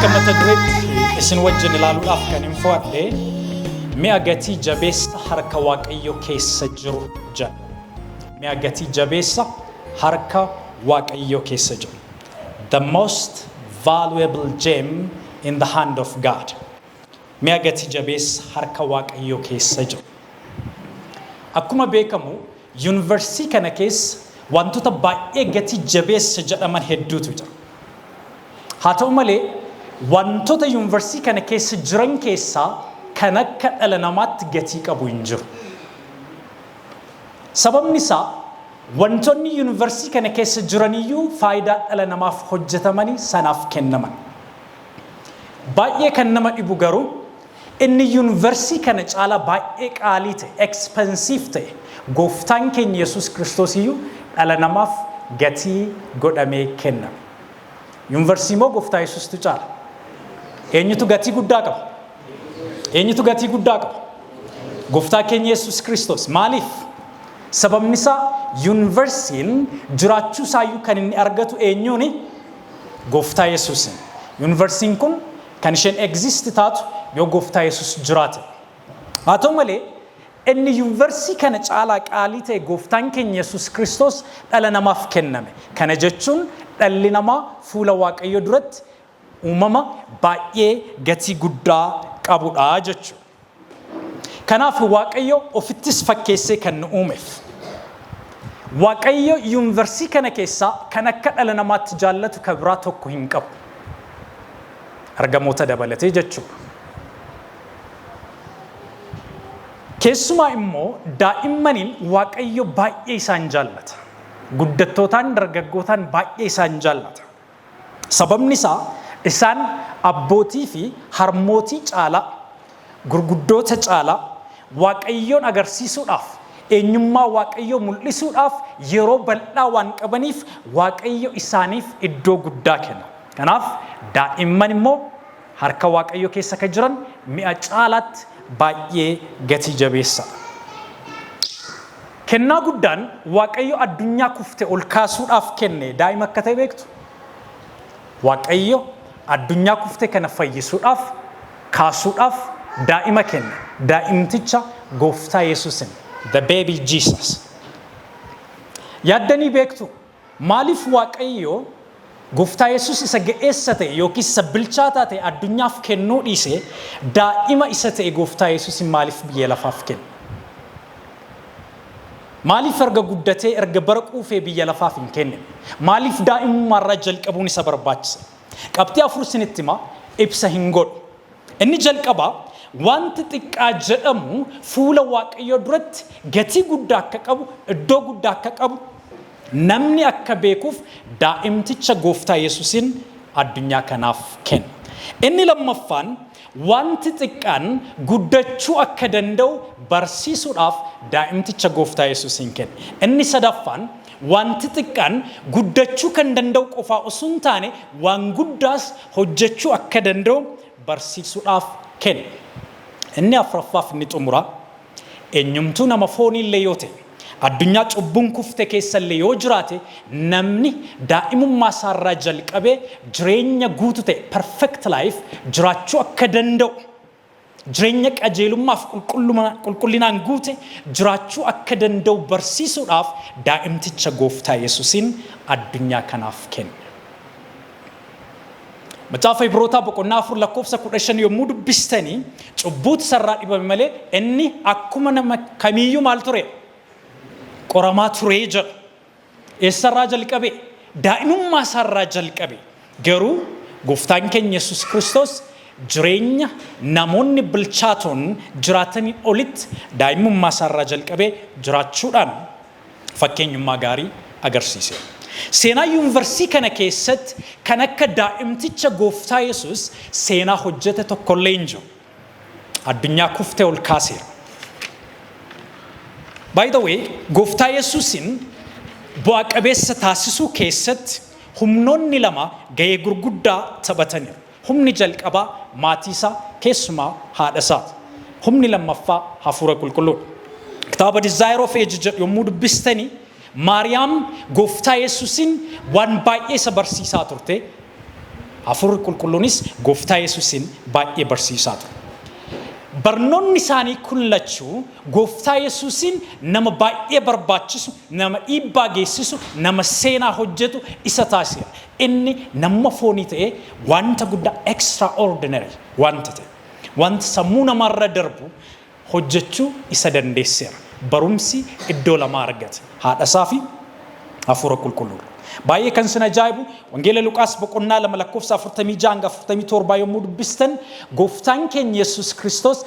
Akka mata dureetti isin wajjin ilaaluudhaaf kan hin fo'adhe mi'a gatii jabeessa harka Waaqayyoo keessa jiru jedha. Mi'a gatii jabeessa harka Waaqayyoo keessa jiru. The most valuable gem in the hand of God. Mi'a gati jabeessa harka Waaqayyoo keessa jiru. Akkuma beekamu yuunivarsiitii kana keessa wantoota baay'ee gati jabeessa jedhaman hedduutu jira. Haa ta'u malee wantoota yuunivarsiitii kana keessa jiran keessaa kan akka dhala namaatti gatii qabu hin jiru. Sababni isaa wantoonni yuunivarsiitii kana keessa jiraniyyuu faayidaa dhala namaaf hojjetamanii sanaaf kennaman. Baay'ee kan nama dhibu garuu inni yuunivarsiitii kana caalaa baay'ee qaalii ta'e, expensive ta'e, gooftaan keenya Yesuus Kiristoos iyyuu dhala namaaf gatii godhamee kenname. Yuunivarsiitii moo gooftaa Yesuustu caala? Eenyutu gatii guddaa qaba? Eenyutu gatii guddaa qaba? Gooftaa keenya Yesuus Kiristoos. Maaliif? Sababni isaa yuunivarsiitiin jiraachuu isaayyuu kan inni argatu eenyuuni? Gooftaa Yesuusin. Yuunivarsiitiin kun kan isheen exist taatu yoo gooftaa Yesuus jiraate. Haa ta'u malee inni yuunivarsiitii kana caalaa qaalii ta'e gooftaan keenya Yesuus Kiristoos dhala namaaf kenname. Kana jechuun dhalli namaa fuula Waaqayyoo duratti uumama baay'ee gatii guddaa qabudha jechuudha. Kanaaf Waaqayyo ofittis fakkeessee kan nu uumeef. Waaqayyo yuunivarsiitii kana keessaa kan akka dhala namaatti jaallatu kan biraa tokko hin qabu. Ergamoota dabalatee jechuudha. Keessumaa immoo daa'immaniin Waaqayyo baay'ee isaan jaallata. Guddattootaan dargaggootaan baay'ee isaan jaallata. Sababni isaa isaan abbootii fi harmootii caalaa, gurguddoota caalaa Waaqayyoon agarsiisuudhaaf, eenyummaa Waaqayyoo mul'isuudhaaf yeroo bal'aa waan qabaniif Waaqayyo isaaniif iddoo guddaa kenna. Kanaaf daa'imman immoo harka Waaqayyoo keessa kan jiran mi'a caalaatti baay'ee gatii jabeessadha. Kennaa guddaan Waaqayyo addunyaa kufte ol kaasuudhaaf kenne daa'ima akka ta'e beektu. Waaqayyo addunyaa kufte kana fayyisuudhaaf, kaasuudhaaf daa'ima kenne. Daa'imticha gooftaa Yesuusin. The baby Jesus. Yaaddanii beektu maaliif Waaqayyo gooftaa Yesuus isa ga'eessa ta'e yookiis isa bilchaataa ta'e addunyaaf kennuu dhiise daa'ima isa ta'e gooftaa Yesuusin maaliif biyya lafaaf kenne? Maaliif erga guddatee erga bara quufee biyya lafaaf hin kennine? Maaliif daa'imummaarraa jalqabuun isa barbaachise? Qabxii afur isinitti hima, ibsa hin godhu. Inni jalqabaa wanti xiqqaa jedhamu fuula Waaqayyoo duratti gatii guddaa akka qabu, iddoo guddaa akka qabu namni akka beekuuf daa'imticha gooftaa Yesuusin addunyaa kanaaf kenna. Inni lammaffaan wanti xiqqaan guddachuu akka danda'u barsiisuudhaaf daa'imticha gooftaa Yesuusin kenne. Inni sadaffaan wanti xiqqaan guddachuu kan danda'u qofaa osoo hin taane waan guddaas hojjechuu akka danda'u barsiisuudhaaf kenne. Inni afuraffaaf inni xumuraa eenyumtuu nama fooniillee yoo ta'e addunyaa cubbuun kufte keessallee yoo jiraate namni daa'imummaa isaarraa jalqabee jireenya guutu ta'e perfect life jiraachuu akka danda'u jireenya qajeelummaaf qulqullinaan guute jiraachuu akka danda'u barsiisuudhaaf daa'imticha gooftaa Yesuusiin addunyaa kanaaf kenne. Macaafa Ibrootaa boqonnaa 4 lakkoofsa 15 yommuu dubbistanii cubbuutu isarraa dhibame malee inni akkuma nama kamiiyyuu maal ture? Qoramaa ture jedha. Eessarraa jalqabe? Daa'imummaa isaarraa jalqabe. Garuu gooftaan keenya Yesuus Kiristoos jireenya namoonni bilchaatoon jiraatanii olitti daa'imummaa isaarraa jalqabee jiraachuudhaan fakkeenyummaa gaarii agarsiise. Seenaa yuunivarsiitii kana keessatti kan akka daa'imticha gooftaa Yesuus seenaa hojjete tokkollee hin jiru. Addunyaa kuftee ol kaaseera. By the way, gooftaa Yesuusin bu'aa qabeessa taasisuu keessatti humnoonni lama gahee gurguddaa taphataniiru. Humni jalqabaa maatii isaa keessumaa haadha isaati. Humni lammaffaa hafuura qulqulluudha. Kitaaba Desire of Age jedhu yommuu dubbistanii Maariyaam gooftaa Yesuusin waan baay'ee isa barsiisaa turte. Hafuurri Qulqulluunis Gooftaa Yesuusiin baay'ee barsiisaa ture. Barnoonni isaanii kun lachuu Gooftaa Yesuusiin nama baay'ee barbaachisu, nama dhiibbaa geessisu, nama seenaa hojjetu isa taasiseera. Inni nama foonii ta'ee wanta guddaa, extraordinary wanta ta'e, wanta sammuu namaarra darbu hojjechuu isa dandeesseera. Barumsi iddoo lamaa argate. Haadha isaa fi Hafuura Qulqulluudha. Baay'ee kan sin ajaa'ibu, Wangeela Luqaas boqonnaa 2 lakkoofsa 46 hanga 47 yommuu dubbistan, Gooftaan keenya Yesuus Kiristoos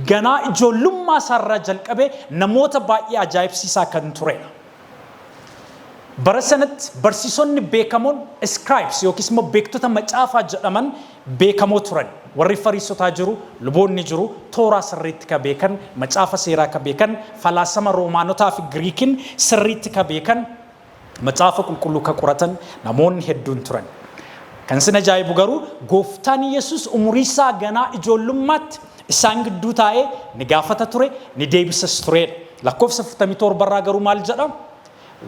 ganaa ijoollummaa isaarraa jalqabee namoota baay'ee ajaa'ibsiisaa kan turedha. Bara sanatti barsiisonni beekamoon scribes yookiis immoo beektota macaafaa jedhaman beekamoo turan. Warri Fariisotaa jiru, luboonni jiru, Tooraa sirriitti ka beekan, macaafa seeraa ka beekan, falaasama Roomaanotaa fi Giriikin sirriitti ka beekan, Macaafa Qulqulluu ka qoratan namoonni hedduun turan. Kan sin ajaa'ibu garuu, Gooftaan Yesuus umurii isaa ganaa ijoollummaatti isaan gidduu taa'ee ni gaafata ture, ni deebisas tureedha. Lakkoofsa 47 irraa garuu maal jedha?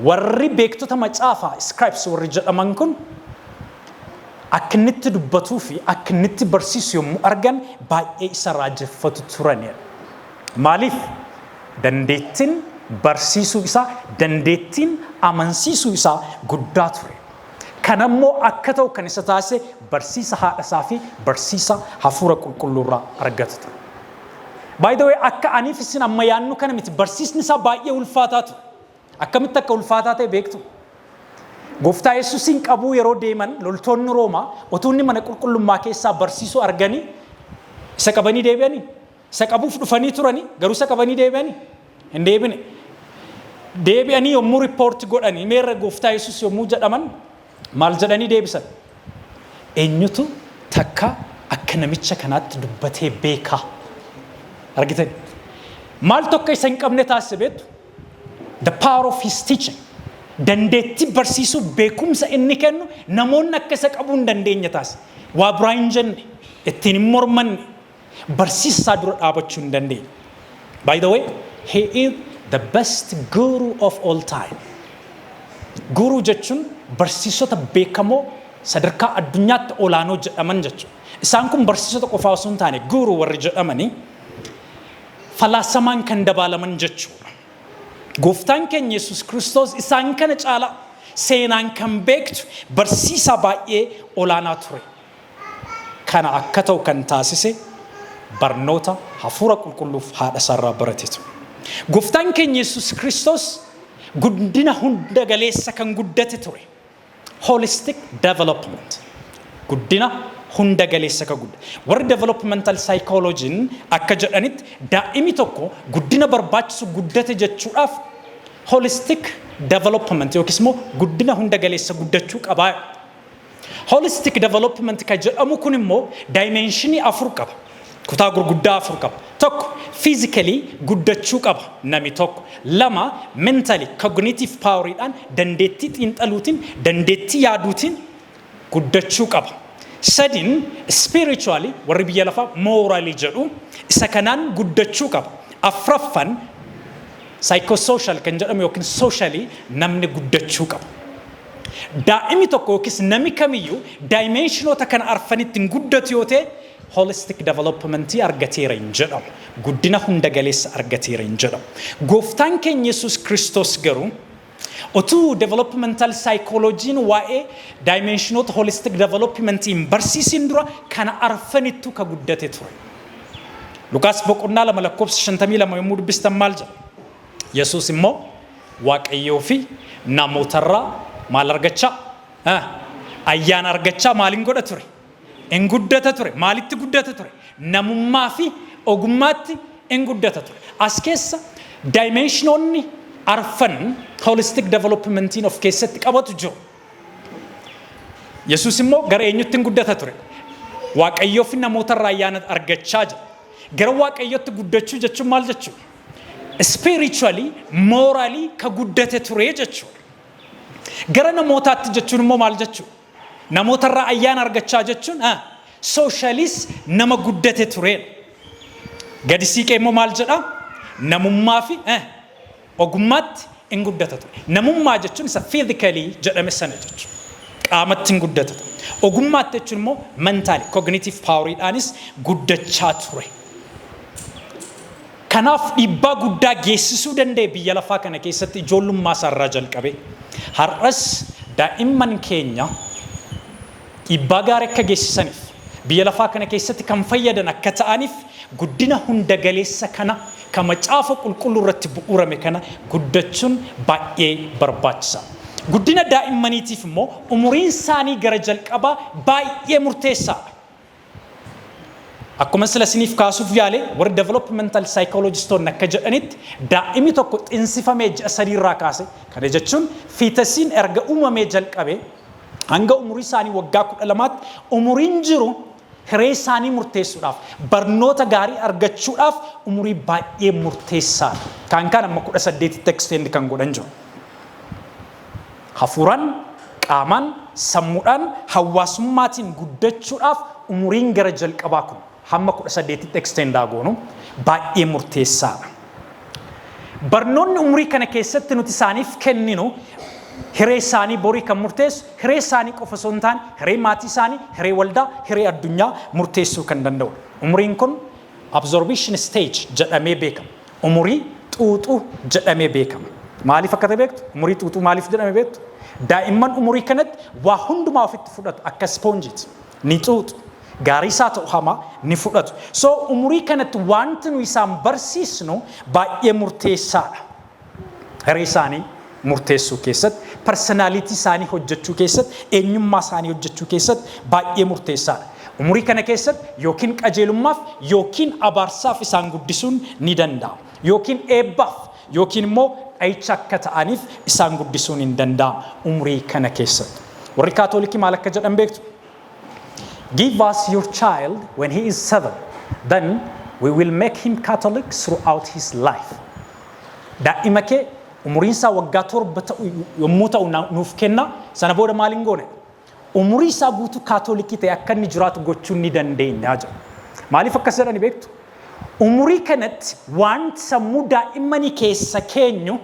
Warri beektota macaafaa, scribes warri jedhaman kun, akka inni itti dubbatuu fi akka inni itti barsiisu yommuu argan baay'ee isa raajeffatu turanidha. Maaliif? Dandeettiin barsiisuu isaa, dandeettiin amansiisuu isaa guddaa ture. Kanammoo akka ta'u kan isa taasise barsiisa haadha isaa fi barsiisa Hafuura Qulqulluu irraa argatu ture. By the way, akka aniif isin amma yaannu kana miti, barsiisni isaa baay'ee ulfaataa ture. Akkamitti akka ulfaataa ta'e beektu? Gooftaa Yesuusiin qabuu yeroo deeman, loltoonni Roomaa utuu inni mana qulqullummaa keessaa barsiisuu arganii isa qabanii deebi'anii. Isa qabuuf dhufanii turanii, garuu isa qabanii deebi'anii hin deebine. Deebi'anii yommuu report godhanii, meerra Gooftaa Yesuus yommuu jedhaman, maal jedhanii deebisan? "Eenyutu takka akka namicha kanaatti dubbatee beekaa?" Argitani? Maal tokko isa hin qabne taasise beektu? The power of his teaching. Dandeettii barsiisuu, beekumsa inni kennu namoonni akka isa qabuu hin dandeenye taasise. Waa biraa hin jenne, ittiin hin mormanne, barsiisa isaa dura dhaabachuu hin dandeenye. By the way, he is the best guru of all time. Guru jechuun barsiisota beekamoo sadarkaa addunyaatti olaanoo jedhaman jechuudha. Isaan kun barsiisota qofaa osoo hin taane, guru warri jedhamanii falaasamaan kan dabaalaman jechuudha. Gooftaan keenya Yesuus Kiristoos isaan kana caalaa seenaan kan beektu barsiisaa baay'ee olaanaa ture. Kana akka ta'u kan taasise barnoota Hafuura Qulqulluuf haadha isaarraa baratetu. Gooftaan keenya Yesuus Kiristoos guddina hunda galeessa kan guddate ture. Holistic development. Guddina hunda galeessa kan guddate. Warri developmental psychology'n akka jedhanitti, daa'imi tokko guddina barbaachisu guddate jechuudhaaf holistic development yookiis immoo guddina hunda galeessa guddachuu qabaa. Holistic development kan jedhamu kun immoo dimensionii afur qaba. Kutaa gurguddaa afur qaba. Tokko, physically guddachuu qaba nami tokko. Lama, mentally cognitive poweriidhaan, dandeettii xiinxaluutiin, dandeettii yaaduutiin guddachuu qaba. Sadin, spiritually, warri biyya lafaa morally jedhu, isa kanaan guddachuu qaba. Afraffan, psychosocial kan jedhamu yookiin socially namni guddachuu qaba. Daa'imni tokko yookiis namni kamiyyuu dimensionoota kana arfanitti hin guddatu yoo ta'e, holistic developmentii argateera hin jedhamu. Guddina hunda galeessa argateera hin jedhamu. Gooftaan keenya Yesuus Kiristoos garuu otuu developmental psychology'n waa'ee dimensionoota holistic developmentii hin barsiisin dura kana arfanittu ka guddate ture. Lukaas boqonnaa 2 lakkoofsa 52 yommuu dubbistan maal jedha? Yesuus immoo Waaqayyoo fi namootarraa maal argachaa? Ayyaana argachaa maaliin godha ture? In guddata ture. Maalitti guddata ture? Namummaa fi ogummaatti in guddata ture. As keessa dimensionoonni arfan holistic developmentiin of keessatti qabatu jiru. Yesuus immoo gara eenyutti in guddata ture? Waaqayyoo fi namootarraa ayyaana argachaa jira. Gara Waaqayyootti guddachuu jechuun maal jechuudha? Spiritually, morally ka guddate ture jechuudha. Gara namootaatti jechuun immoo maal jechuudha? Namootarraa ayyaana argachaa jechuun socially nama guddate turedha. Gadi siiqee immoo maal jedhaa? Namummaa fi ogummaatti in guddata ture. Namummaa jechuun isa physically jedhame sana jechuudha. Qaamatti in guddata ture. Ogummaatti jechuun immoo mental, cognitive poweriidhaanis guddachaa ture. Kanaaf dhiibbaa guddaa geessisuu danda'e biyya lafaa kana keessatti ijoollummaa isaarraa jalqabe. Har'as daa'imman keenya dhiibbaa gaarii akka geessisaniif, biyya lafaa kana keessatti kan fayyadan akka ta'aniif, guddina hunda galeessa kana kan Macaafa Qulqulluu irratti bu'uurame kana guddachuun baay'ee barbaachisa. Guddina daa'immaniitiif immoo umuriin isaanii gara jalqabaa baay'ee murteessaadha. Akkuma sila isiniif kaasuuf yaale, warri developmental psychologistoonni akka jedhanitti, daa'imni tokko xinsifamee ji'a 3 irraa kaase, kana jechuun fetusiin erga uumamee jalqabe hanga umurii isaanii waggaa 12tti umuriin jiru, hiree isaanii murteessuudhaaf, barnoota gaarii argachuudhaaf umurii baay'ee murteessaadha. Kaan kaan amma 18tti extend kan godhan jiru. Hafuuraan, qaamaan, sammuudhaan, hawaasummaatiin guddachuudhaaf umuriin gara jalqabaa kun hamma 18tti extend goonu baay'ee murteessaadha. Barnoonni umurii kana keessatti nuti isaaniif kenninu hiree isaanii borii kan murteessu, hiree isaanii qofa osoo hin taane, hiree maatii isaanii, hiree waldaa, hiree addunyaa murteessuu kan danda'udha. Umuriin kun absorption stage jedhamee beekama. Umurii xuuxuu jedhamee beekama. Maaliif akka ta'e beektu? Umurii xuuxuu maaliif jedhame beektu? Daa'imman umurii kanatti waa hundumaa ofitti fudhatu akka ispoonjiiti. Ni xuuxu. Gaarii isaa ta'u hamaa ni fudhatu. So umurii kanatti wanti nu isaan barsiisnu baay'ee murteessaadha. Hiree isaanii murteessuu keessatti, personality isaanii hojjechuu keessatti, eenyummaa isaanii hojjechuu keessatti baay'ee murteessaadha. Umurii kana keessatti yookiin qajeelummaaf yookiin abaarsaaf isaan guddisuun ni danda'ama. Yookiin eebbaaf yookiin immoo dha'icha akka ta'aniif isaan guddisuun hin danda'ama umurii kana keessatti. Warri Kaatolikii maal akka jedhan beektu? "Give us your child when he is 7, then we will make him Catholic throughout his life." Daa'ima kee umuriin isaa waggaa 7 ta'u yommuu ta'u nuuf kenna, sana booda maal hin goone? Umurii isaa guutuu Kaatolikii ta'e akka inni jiraatu gochuu ni dandeenya jedhu. Maaliif akkas jedhani beektu? Umurii kanatti wanti sammuu daa'immanii keessa keenyu,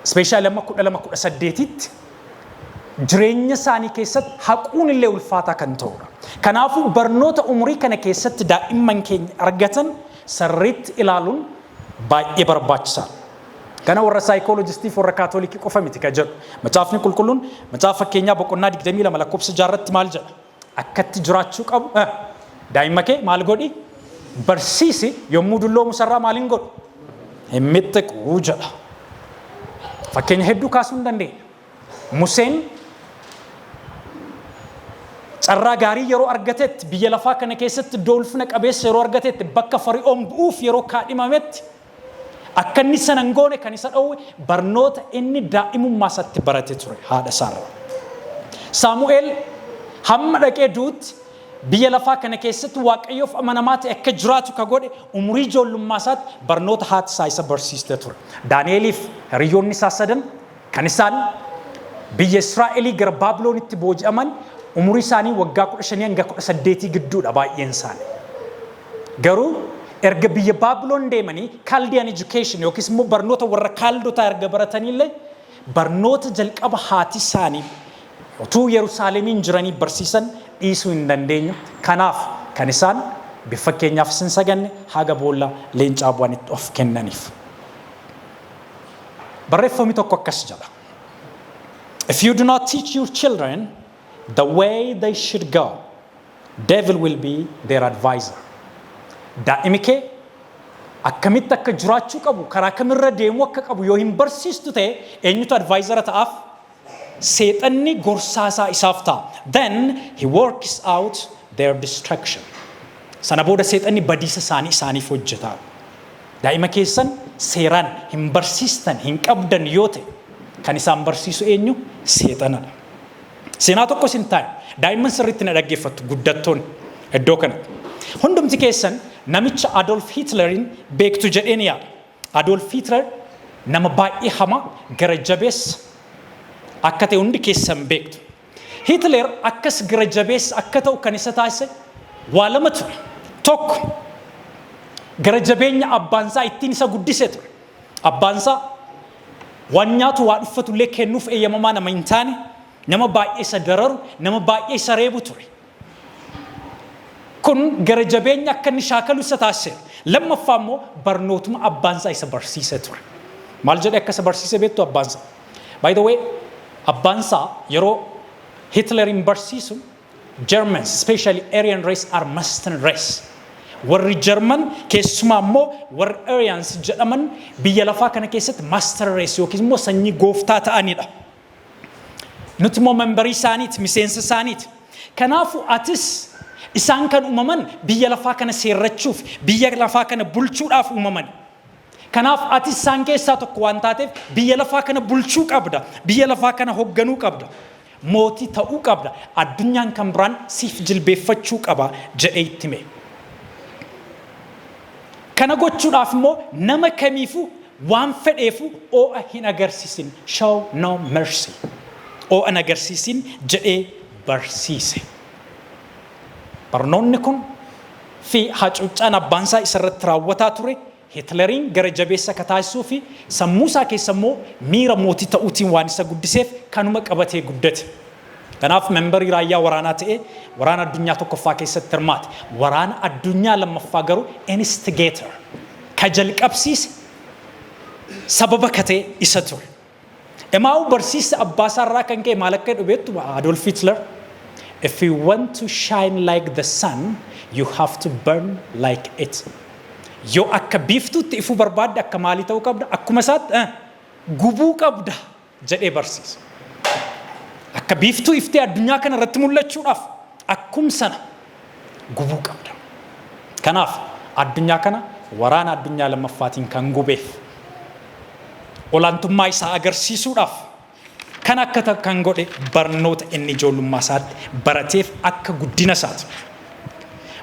especially amma 12 18tti, jireenya isaanii keessatti haquun illee ulfaataa kan ta'udha. Kanaafuu barnoota umurii kana keessatti daa'imman keenya argatan sirriitti ilaaluun baay'ee barbaachisaadha. Kana warra saayikooloojistiif warra Kaatolikii qofa miti kan jedhu. Macaafni Qulqulluun Macaafa Fakkeenyaa boqonnaa 22 lakkoofsa 6rratti maal jedha? Akkatti jiraachuu qabu. Daa'imma kee maal godhi? Barsiisi, yommuu dulloomu sarraa maal hin godhu? Hin mixxiqu jedha. Fakkeenya hedduu kaasuu hin dandeenya. Museen carraa gaarii yeroo argatetti, biyya lafaa kana keessatti iddoo ulfina qabeessa yeroo argatetti, bakka Fari'oon bu'uuf yeroo kaadhimametti, akka inni sana hin goone kan isa dhowwe barnoota inni daa'imummaa isaatti barate ture haadha isaarraa. Saamu'eel hamma dhaqee duutti biyya lafaa kana keessatti Waaqayyoof amanamaa ta'e akka jiraatu ka godhe umurii ijoollummaa isaatti barnoota haati isaa isa barsiiste ture. Daani'eliif hiriyoonni isaa sadan kan isaan biyya Israa'elii gara Baabiloonitti booji'aman umurii isaanii waggaa 15 hanga 18 gidduudha baay'een isaanii. Garuu erga biyya Baabiloon deemanii Chaldean education yookiis immoo barnoota warra Kaaldotaa erga barataniillee, barnoota jalqaba haati isaanii utuu Yerusaalemiin jiranii barsiisan dhiisuu hin dandeenyu. Kanaaf kan isaan bifa fakkeenyaaf sin saganne haga boolla leencaa bu'anitti of kennaniif. Barreeffamni tokko akkas jedha. "If you do not teach your children the way they should go, devil will be their advisor." Daa'imi kee akkamitti akka jiraachuu qabu, karaa kamirra deemuu akka qabu yoo hin barsiistu ta'e, eenyutu advisor ta'aaf? Seexanni gorsaasaa isaaf ta'a. Then he works out their destruction. Sana booda seexanni badiisa isaanii isaaniif hojjeta. Daa'ima keessan seeraan hin barsiistan, hin qabdan yoo ta'e, kan isaan barsiisu eenyu? Seexanadha. Seenaa tokko isin taa'e, daa'imman sirriitti na dhaggeeffattu, guddattoonni iddoo kanatti. Hundumti keessan namicha Adolf Hitlerin beektu jedheen yaada. Adolf Hitler nama baay'ee hamaa, gara jabeessa akka ta'e hundi keessan beektu. Hitler akkas gara jabeessa akka ta'u kan isa taasise waa lama ture. Tokko, gara jabeenya abbaansaa ittiin isa guddise ture. Abbaansaa waan nyaatu, waa uffatu illee kennuuf eeyyamamaa nama hin taane, Nama baay'ee isa dararu, nama baay'ee isa reebu ture. Kun gara jabeenya akka inni shaakalu isa taasiseera. Lammaffaa immoo barnootuma abbaansaa isa barsiise ture. Maal jedhee akka isa barsiise beektu abbaansaa? By the way, abbaansaa yeroo Hitleriin barsiisu, "Germans, especially Aryan race, are master race. Warri Jarman, keessumaa immoo warri Aryans jedhaman, biyya lafaa kana keessatti master race yookiin immoo sanyii gooftaa ta'anidha. Nuti immoo memberii isaaniiti, miseensa isaaniiti. Kanaafuu atis isaan kan uumaman biyya lafaa kana seerrachuuf, biyya lafaa kana bulchuudhaaf uumaman. Kanaaf atis isaan keessaa tokko waan taateef biyya lafaa kana bulchuu qabda, biyya lafaa kana hoogganuu qabda. Mootii ta'uu qabda. Addunyaan kan biraan siif jilbeeffachuu qaba," jedhee itti hime. Kana gochuudhaaf immoo nama kamiifuu waan fedheefu oo'a hin agarsiisin. Show no mercy. Oo'a hin agarsiisin jedhee barsiise. Barnoonni kun fi hacuuccaan abbaansaa isarratti raawwataa ture Hitleriin gara jabeessa akka taasisuu fi sammuu isaa keessa immoo miira mootii ta'uutiin waan isa guddiseef kanuma qabatee guddate. Kanaaf memberii raayyaa waraanaa ta'ee waraana addunyaa tokkoffaa keessatti hirmaate. Waraana addunyaa lammaffaa garuu instigator ka jalqabsiise, sababa ka ta'e isa ture. Emaa'u barsiisa abbaa isaarraa kan ka'e maal akka jedhu beektu Adolf Hitler? "If you want to shine like the sun, you have to burn like it." Yoo akka biiftuutti ifuu barbaadde akka maalii ta'uu qabda? Akkuma isaatti gubuu qabda jedhee barsiisa. Akka biiftuu iftee addunyaa kana irratti mul'achuudhaaf akkum sana gubuu qabda. Kanaaf addunyaa kana waraana addunyaa lammaffaatiin kan gubeef, olaantummaa isaa agarsiisuudhaaf kan akka kan godhe barnoota inni ijoollummaa isaatti barateef akka guddina isaati.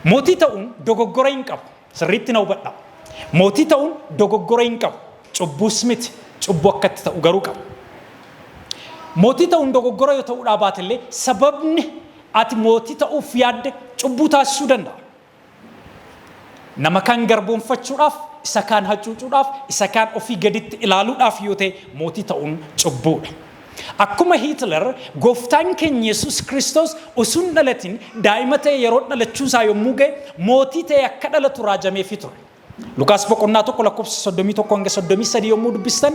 Mootii ta'uun dogoggora hin qabu. Sirriitti na hubadha. Mootii ta'uun dogoggora hin qabu. Cubbuus miti. Cubbuu akkatti ta'u garuu qaba. Mootii ta'uun dogoggora yoo ta'uudhaa baatellee, sababni ati mootii ta'uuf yaadde cubbuu taasisuu danda'a. Nama kaan garboonfachuudhaaf, isa kaan hacuucuudhaaf, isa kaan ofii gaditti ilaaluudhaaf yoo ta'e mootii ta'uun cubbuudha. Akkuma Hitler, gooftaan keenya Yesuus Kiristoos osoo hin dhalatin daa'ima ta'e yeroo dhalachuun isaa yommuu ga'e mootii ta'e akka dhalatu raajameefii ture. Lukaas boqonnaa 1 lakkoofsa 31 hanga 33 yommuu dubbistan,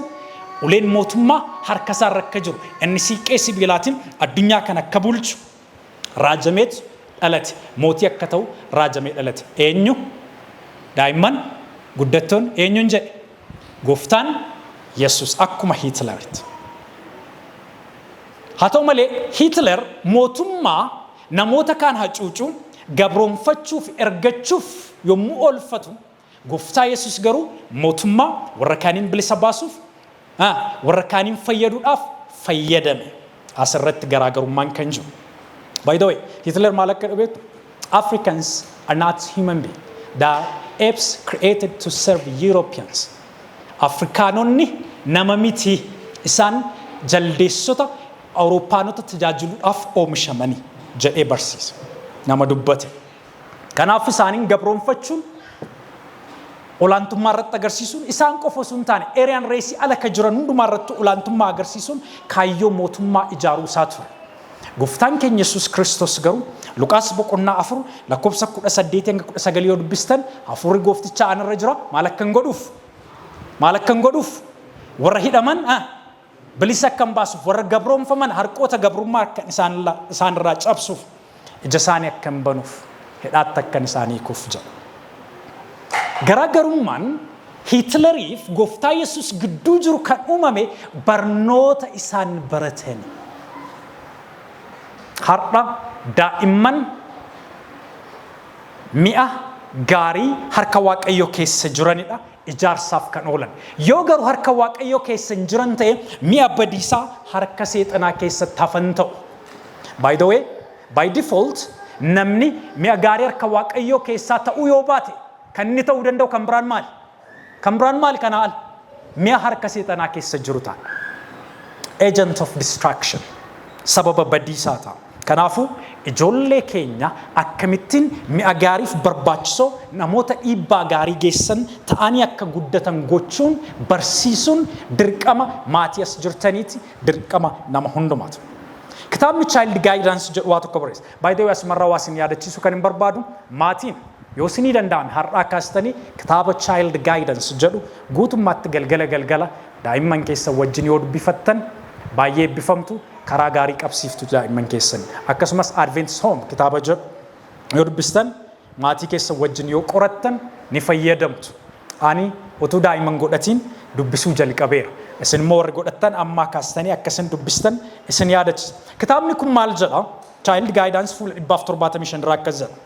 uleen mootummaa harka isaarra akka jiru, inni siiqqee sibiilaatiin addunyaa kana akka bulchu raajameetu dhalate. Mootii akka ta'u raajamee dhalate. Eenyu? Daa'imman guddattoon eenyuun jedhe? Gooftaan Yesuus akkuma Hitleritti. Haa ta'u malee, Hitler mootummaa namoota kaan hacuucuu, gabroonfachuuf, ergachuuf yommuu oolfatu, gooftaa Yesuus garuu mootummaa warra kaaniin bilisa baasuuf, warra kaaniin fayyaduudhaaf fayyadame. Asirratti garaagarummaan kan jiru. By the way, Hitler maal akka beektu? "Africans are not human beings. They are apes created to serve Europeans." Afrikaanonni nama miti, isaan jaldeessota Awurooppaanota tajaajiluudhaaf oomishamanii jedhee barsiisa. Nama dubbate. Kanaaf isaaniin gabroonfachuun, olaantummaa irratti agarsiisuun, isaan qofa osoo hin taane Aryan raceii ala ka jiran hundumaa irratti olaantummaa agarsiisuun kaayyoo mootummaa ijaaruu isaa ture. Gooftaan keenya Yesuus Kiristoos garuu Luqaas boqonnaa 4 lakkoofsa 18 hanga 19 yoo dubbistan, "Hafuurri gooftichaa anarra jira, maal akkan godhuuf? Maal akkan godhuuf? Warra hidhaman bilisa akkan baasuuf, warra gabroonfaman harqoota gabrummaa akkan isaan irraa cabsuuf, ija isaanii akkan banuuf, hidhaatti akkan isaanii hiikuuf," jedha. Garaagarummaan Hiitleriif gooftaa Yesuus gidduu jiru kan uumame barnoota isaan baratan. Har'a daa'imman mi'a gaarii harka Waaqayyoo keessa jiranidha. Ijaarsaaf kan oolan. Yoo garuu harka Waaqayyoo keessa hin jiran ta'e, mi'a badiisaa harka seexanaa keessatti hafan ta'u. By the way, by default namni mi'a gaarii harka Waaqayyoo keessaa ta'uu yoo baate kan inni ta'uu danda'u kan biraan maali? Kan biraan maali kanaa al? Mi'a harka seexanaa keessa jiru ta'a. Agent of destruction. Sababa badiisaa ta'a. Kanaafuu ijoollee keenya akkamittiin mi'a gaariif barbaachisoo, namoota dhiibbaa gaarii geessan ta'anii akka guddatan gochuun, barsiisuun dirqama maatii as jirtaniiti, dirqama nama hundumaati. Kitaaba qulqulluu keessatti Kitaabni Child Guidance jedhu waa tokko barreessa. By the way, asumarraa waa isin yaadachiisu kan hin barbaadu, maatiin yoo isinii danda'ame har'aa kaastanii kitaaba Child Guidance jedhu guutummaatti galgala galgala daa'imman keessan wajjin yoo dubbifattan baay'ee eebbifamtu, karaa gaarii qabsiiftu daa'imman keessan. Akkasumas Adventist Home kitaaba jedhu yoo dubbistan, maatii keessan wajjin yoo qorattan ni fayyadamtu. Ani utuu daa'imman godhatiin dubbisuu jalqabeera. Isin immoo warri godhattan ammaa kaastanii akkasin dubbistan isin yaadachiisa. Kitaabni kun maal jedha? Child Guidance fuula 175 irraa akkas jedha.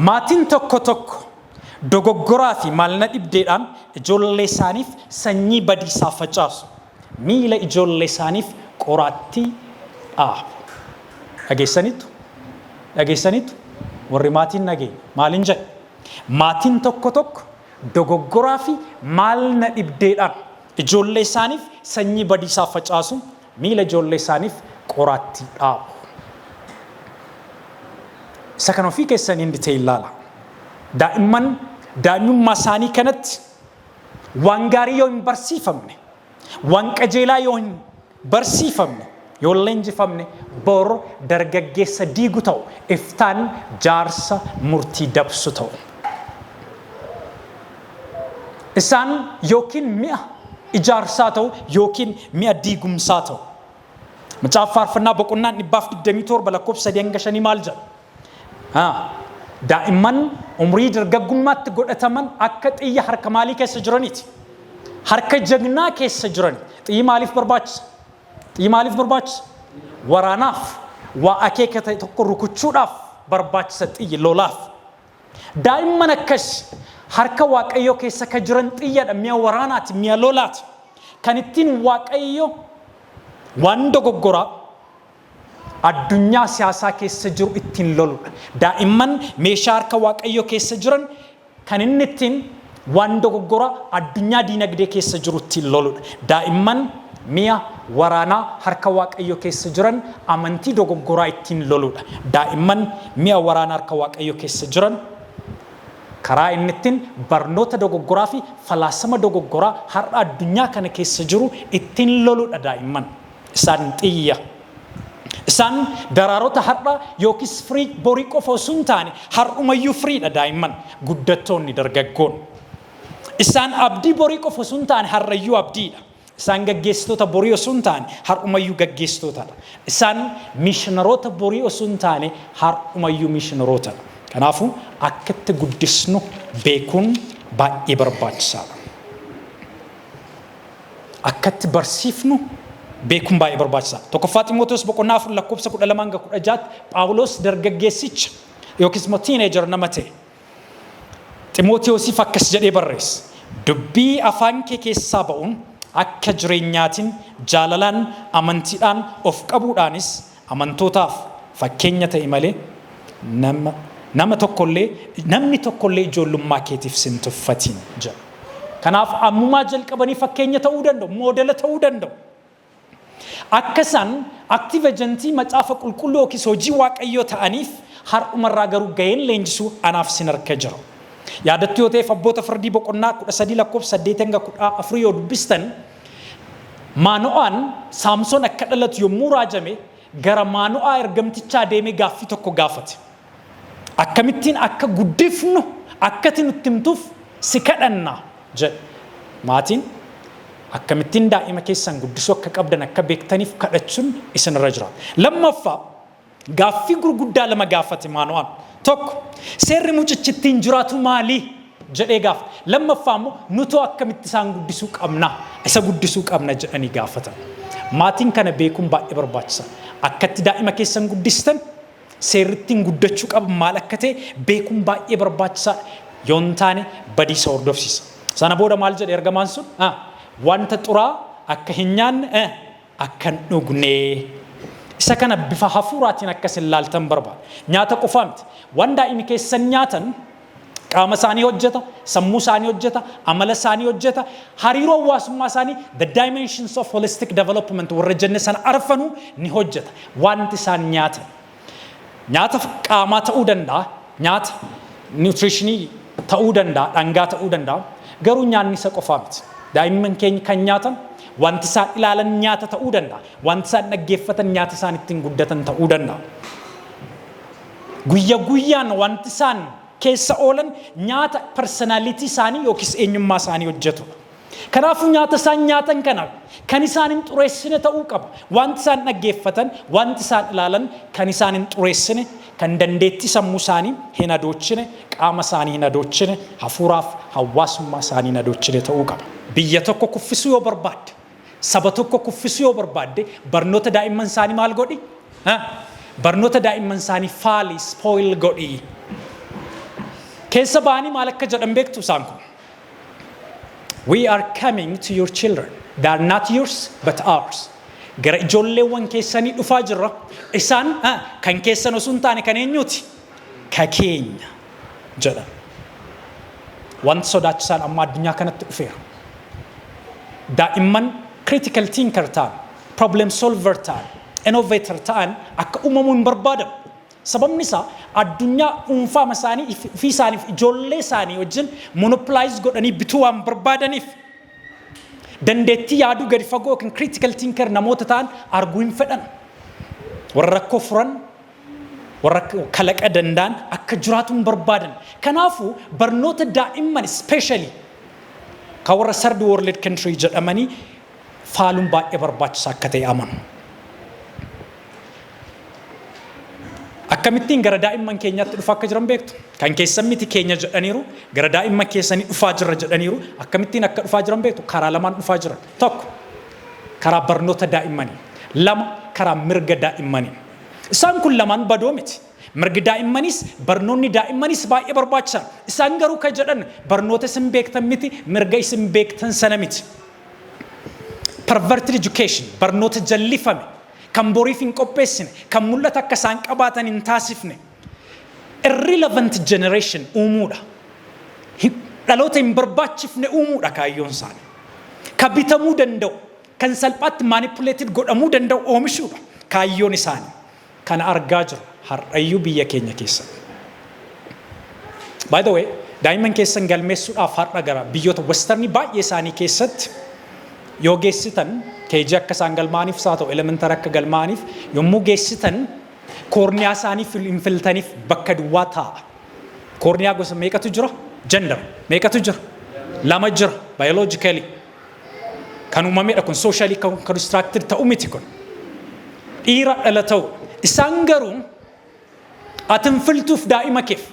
Maatiin tokko tokko dogoggoraa fi maalna dhibdeedhaan ijoollee isaaniif sanyii badiisaa facaasu. Miila ijoollee isaaniif qoraattii dhaabu. Dhageessaniittu? Dhageessaniittu? Warri maatiin nageenya. Maaliin jedhe? Maatiin tokko tokko dogoggoraa fi maalna dhibdeedhaan ijoollee isaaniif sanyii badiisaa facaasu, miila ijoollee isaaniif qoraattii dhaabu. Isa kan ofii keessanii inni ta'e ilaala. Daa'imman daa'imummaa isaanii kanatti waan gaarii yoo hin barsiifamne, waan qajeelaa yoo hin barsiifamne, yoo hin leenjifamne, bor dargaggeessa diigu ta'u, iftaan jaarsa murtii dabsu ta'u. Isaan yookiin mi'a ijaarsaa ta'u yookiin mi'a diigumsaa ta'u. Macaafa Faarfannaa boqonnaan 127 lakkoofsa 3 hanga 5 maal jedha? Daa'imman umrii dargaggummaatti godhataman akka xiyya harka maalii keessa jiraniiti? Harka jagnaa keessa jiran. Xiyyi maaliif barbaachisa? Xiyyi maaliif barbaachisa? Waraanaaf, waa akeeka ta'e tokko rukuchuudhaaf barbaachisa xiyyi, lolaaf. Daa'imman akkas harka Waaqayyoo keessa ka jiran xiyyadha, mi'a waraanaati, mi'a lolaati. Kan ittiin Waaqayyo waan dogoggoraa addunyaa siyaasaa keessa jiru ittiin loludha. Daa'imman meeshaa harka Waaqayyoo keessa jiran kan inni ittiin waan dogoggoraa addunyaa diinagdee keessa jiru ittiin loludha. Daa'imman mi'a waraanaa harka Waaqayyoo keessa jiran amantii dogoggoraa ittiin loludha. Daa'imman mi'a waraanaa harka Waaqayyoo keessa jiran karaa inni ittiin barnoota dogoggoraa fi falaasama dogoggoraa har'a addunyaa kana keessa jiru ittiin loludha daa'imman. Isaan xiyya. Isaan daraarota har'a yookiis firii borii qofa osoo hin taane har'umayyuu firiidha daa'imman, guddattoonni, dargaggoon. Isaan abdii borii qofa osoo hin taane har'ayyuu abdiidha. Isaan gaggeessitoota borii osoo hin taane har'umayyuu gaggeessitootadha. Isaan mishiinaroota borii osoo hin taane har'umayyuu mishiinarootadha. Kanaafuu akka itti guddisnu beekuun baay'ee barbaachisaadha. Akka itti barsiifnu beekuun baay'ee barbaachisaadha. 1ffaa Ximootoos boqonnaa 4 lakkoofsa 12 hanga 16tti Phaawulos dargaggeessicha yookiis immoo teenager nama ta'e Ximootiyoosiif akkas jedhee barreessa. "Dubbii afaan kee keessaa ba'uun akka jireenyaatiin, jaalalaan, amantiidhaan, of qabuudhaanis amantootaaf fakkeenya ta'e malee nama tokkollee, namni tokkollee ijoollummaa keetiif sin tuffatiin" jedha. Kanaaf ammumaa jalqabanii fakkeenya ta'uu danda'u, moodela ta'uu danda'u. Akka isaan active agentii Macaafa Qulqulluu yookiis hojii Waaqayyoo ta'aniif har'umarraa garuu ga'een leenjisuu anaaf sin harka jira. Yaadattu yoo ta'eef, Abboota Firdii boqonnaa 13 lakkoofsa 8 hanga 14 yoo dubbistan, Maano'aan Saamsoon akka dhalatu yommuu raajame gara Maano'aa ergamtichaa deemee gaaffii tokko gaafate. "Akkamittiin akka guddifnu akkati nutti himtuuf si kadhanna" jedhe. Maatiin akkamittiin daa'ima keessan guddisuu akka qabdan akka beektaniif kadhachuun isinirra jira. Lammaffaa, gaaffii gurguddaa lama gaafate Maano'aan. Tokko, "Seerri mucichi ittiin jiraatu maali?" jedhee gaafate. Lammaffaa immoo, "Nutoo akkamitti isaan guddisuu qabna? Isa guddisuu qabna?" jedhanii gaafatan. Maatiin kana beekuun baay'ee barbaachisaadha. Akkatti daa'ima keessan guddistan, seerri ittiin guddachuu qaban maal akka ta'e beekuun baay'ee barbaachisaadha. Yoo hin taane badiisa hordofsiisa. Sana booda maal jedhe ergamaan sun? Wanta xuraa akka hin nyaanne, akka hin dhugne. Isa kana bifa hafuuraatiin akkas ilaaltan barbaada. Nyaata qofaa miti. Waan daa'imni keessan nyaatan qaama isaanii hojjeta, sammuu isaanii hojjeta, amala isaanii hojjeta, hariiroo hawaasummaa isaanii, the dimensions of holistic development warra jenne sana arfanuu ni hojjeta. Wanti isaan nyaatan. Nyaata qaamaa ta'uu danda'a, nyaata nutritionii ta'uu danda'a, dhangaa ta'uu danda'a. Garuu nyaanni isa qofaa miti. Daa'imman keenya kan nyaatan Wanti isaan ilaalan nyaata ta'uu danda'a. Wanti isaan dhaggeeffatan nyaata isaan ittiin guddatan ta'uu danda'a. Guyya guyyaan wanti isaan keessa oolan nyaata personality isaanii yookiis eenyummaa isaanii hojjetudha. Kanaafuu nyaata isaan nyaatan kana kan isaan hin xureessine ta'uu qaba. Wanti isaan dhaggeeffatan, wanti isaan ilaalan kan isaan hin xureessine, kan dandeettii sammuu isaanii hin adoochine, qaama isaanii hin adoochine, hafuuraaf hawaasummaa isaanii hin adoochine ta'uu qaba. Biyya tokko kuffisuu yoo barbaadde, saba tokko kuffisuu yoo barbaadde, barnoota daa'imman isaanii maal godhi? Barnoota daa'imman isaanii faali, spoil godhi. Keessa ba'anii maal akka jedhan beektu isaan kun? "We are coming to your children. They are not yours but ours." Gara ijoolleewwan keessanii dhufaa jirra. Isaan kan keessan osoo hin taane kan eenyuuti? Ka keenya jedha. Wanti sodaachisaan amma addunyaa kanatti dhufeera. Daa'imman critical thinker ta'an, problem solver ta'an, innovator ta'an akka uumamuu hin barbaadamu. Sababni isaa addunyaa dhuunfaa isaanii, ofii isaaniif, ijoollee isaanii wajjin monopolize godhanii bituu waan barbaadaniif, dandeettii yaaduu gadi fagoo yookiin critical thinker namoota ta'an arguu hin fedhan. Warra rakkoo furan, warra kalaqa danda'an akka jiraatu hin barbaadan. Kanaafuu barnoota daa'imman, especially kan warra third world country jedhamanii, faaluun baay'ee barbaachisaa akka ta'e amanu. Akkamittiin gara daa'imman keenyaatti dhufaa akka jiran beektu? Kan keessan miti, keenya jedhaniiru, gara daa'imman keessanii dhufaa jirra jedhaniiru. Akkamittiin akka dhufaa jiran beektu? Karaa lamaan dhufaa jiran. Tokko, karaa barnoota daa'immanii. Lama, karaa mirga daa'immanii. Isaan kun lamaan badoo miti. Mirgi daa'immaniis barnoonni daa'immaniis baay'ee barbaachisaadha. Isaan garuu kan jedhan barnoota isin beektan miti, mirga isin beektan sana miti. Perverted education, barnoota jallifame, kan boriif hin qopheessine, kan mul'ata akka isaan qabaatan hin taasifne, irrelevant generation uumuudha. Dhaloota hin barbaachifne uumuudha kaayyoon isaanii. Kan bitamuu danda'u, kan salphaatti manipulated godhamuu danda'u oomishuudha kaayyoon isaanii. Kana argaa jiru har'ayyuu biyya keenya keessatti. By the way, daa'imman keessan galmeessuudhaaf har'a gara biyyoota westernii baay'ee isaanii keessatti yoo geessitan, KG akka isaan galmaaniif haa ta'u elementary akka galmaaniif yommuu geessitan, koorniyaa isaanii hin filtaniif, bakka duwwaa taa'a. Koorniyaa gosa meeqatu jira? Gender meeqatu jira? Lama jira biologically. Kan uumamedha kun, socially kan constructed ta'u miti kun. Dhiira dhala ta'u. Isaan garuu ati hin filtuuf daa'ima keef.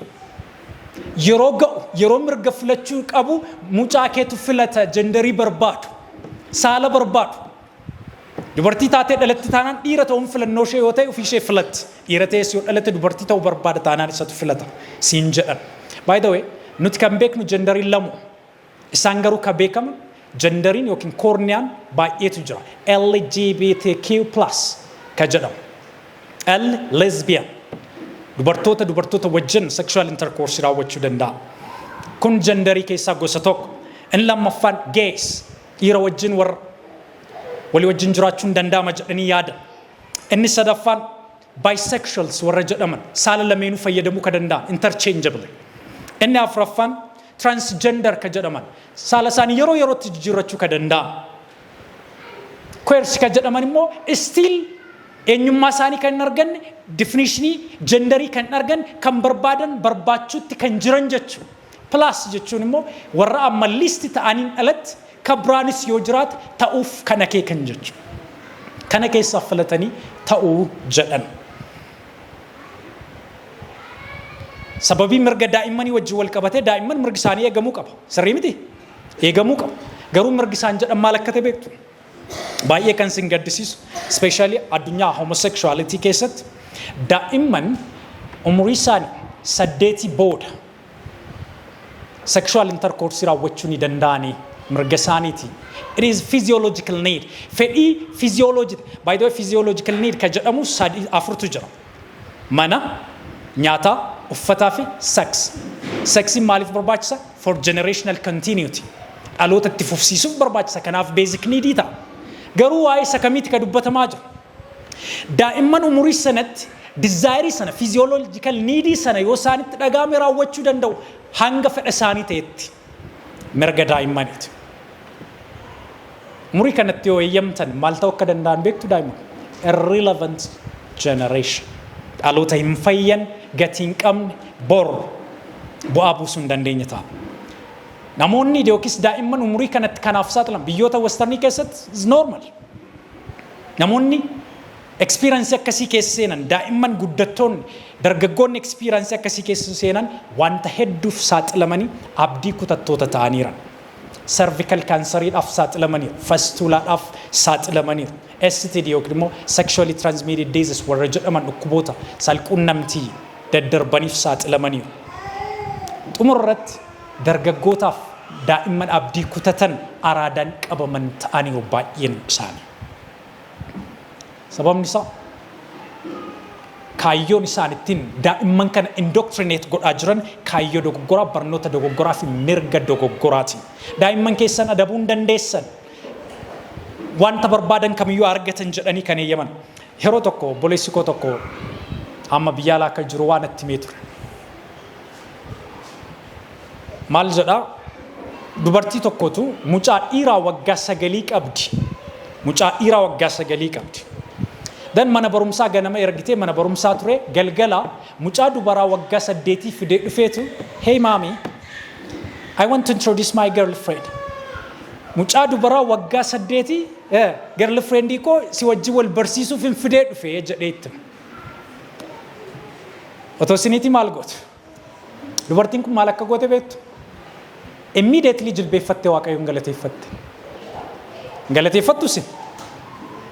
Yeroo ga'u, yeroo mirga filachuu qabu, mucaa keetu filata genderii barbaadu. Saala barbaadu. Dubartii taatee dhalatti taanaan dhiira ta'uun filannoo ishee yoo ta'e ofii ishee filatti. Dhiira ta'es yoo dhalatte dubartii ta'uu barbaada taanaan isatu filata siin jedhan. By the way, nuti kan beeknu genderiin lamu. Isaan garuu kan beekaman genderiin yookiin koorniyaan baay'eetu jira. LGBTQ+ kan jedhamu. L, lesbian. Dubartoota dubartoota wajjin sexual intercourse raawwachuu danda'a. Kun genderii keessaa gosa tokko. Inni lammaffaan gays. Dhiira wajjin warra walii wajjin jiraachuun danda'ama jedhanii yaadan. Inni sadaffaan bisexuals warra jedhaman, saala lameenuu fayyadamuu ka danda'an interchangeably. Inni afuraffaan transgender ka jedhaman, saala isaanii yeroo yerootti jijjiirrachuu ka danda'an. Queers ka jedhaman immoo still eenyummaa isaanii kan hin arganne, definitionii genderii kan hin arganne, kan barbaadan barbaachuutti kan jiran jechuudha. Plus jechuun immoo warra amma list ta'aniin alatti kan biraanis yoo jiraate ta'uuf kan akeekan jechuudha. Kana keessaa filatanii ta'uu jedhan. Sababii mirga daa'immanii wajjin wal qabatee daa'imman mirgi isaanii eegamuu qaba. Sirrii miti? Eegamuu qaba. Garuu mirgi isaan jedhan maal akka ta'e beektu? Baay'ee kan isin gaddisiisu, especially addunyaa homosexuality keessatti, daa'imman umurii isaanii 8 booda sexual intercourse raawwachuu ni danda'anii, mirga isaaniiti. It is physiological need. Fedhii physiology. By the way, physiological need kan jedhamu sadi afurtu jira. Mana, nyaata, uffataa fi sex. Sexiin maaliif barbaachisa? For generational continuity. Dhaloota itti fufsiisuuf barbaachisa. Kanaaf basic need ta'a. Garuu waa'ee isa kamiiti ka dubbatamaa jiru? Daa'imman umurii sanatti desire sana, physiological need sana yoo isaanitti dhaga'ame raawwachuu danda'u hanga fedha isaanii ta'etti, mirga daa'immaniiti. Umurii kanatti yoo eeyyamtan maal ta'uu akka danda'an beektu daa'imman? Irrelevant generation. Dhaloota hin fayyan, gatii hin qabne, bor bu'aa buusuu hin dandeenye ta'a. Namoonni yookiis daa'imman umurii kanatti kanaaf saaxilan biyyoota westernii keessatti is normal. Namoonni experience akkasii keessa seenan, daa'imman, guddattoonni, dargaggoonni experience akkasii keessa seenan wanta hedduuf saaxilamanii abdii kutattoota ta'aniiran. Cervical canceriidhaaf saaxilamaniiru, fistulaadhaaf saaxilamaniiru. STD yookiin immoo sexually transmitted diseases warra jedhaman, dhukkuboota salquunnamtii daddarbaniif saaxilamaniiru. Xumura irratti dargaggootaaf daa'imman abdii kutatan, araadaan qabaman ta'aniiru baay'een isaanii. Sababni isaa kaayyoon isaan ittiin daa'imman kana indoctrinate godhaa jiran kaayyoo dogoggoraa, barnoota dogoggoraa fi mirga dogoggoraati. Daa'imman keessan adabuu hin dandeessan. Wanta barbaadan kamiyyuu argatan jedhanii kan eeyyaman. Yeroo tokko obboleessi koo tokko amma biyya alaa akka jiru waan itti himee ture. Maal jedhaa? Dubartii tokkotu mucaa dhiiraa waggaa 9 qabdi. Mucaa dhiiraa waggaa 9 qabdi. Dan mana barumsaa ganama ergitee mana barumsaa ture. Galgala mucaa dubaraa waggaa 8 fidee dhufeetu, "Hey mommy, I want to introduce my girlfriend." Mucaa dubaraa waggaa 8 girlfriendii koo si wajjin wal barsiisuuf hin fidee dhufee jedhee itti. Otoo isiniitii maal gootu? Dubartiin kun maal akka goote beektu? Immediately jilbeeffattee Waaqayyoon galateeffatte. Galateeffattu isin.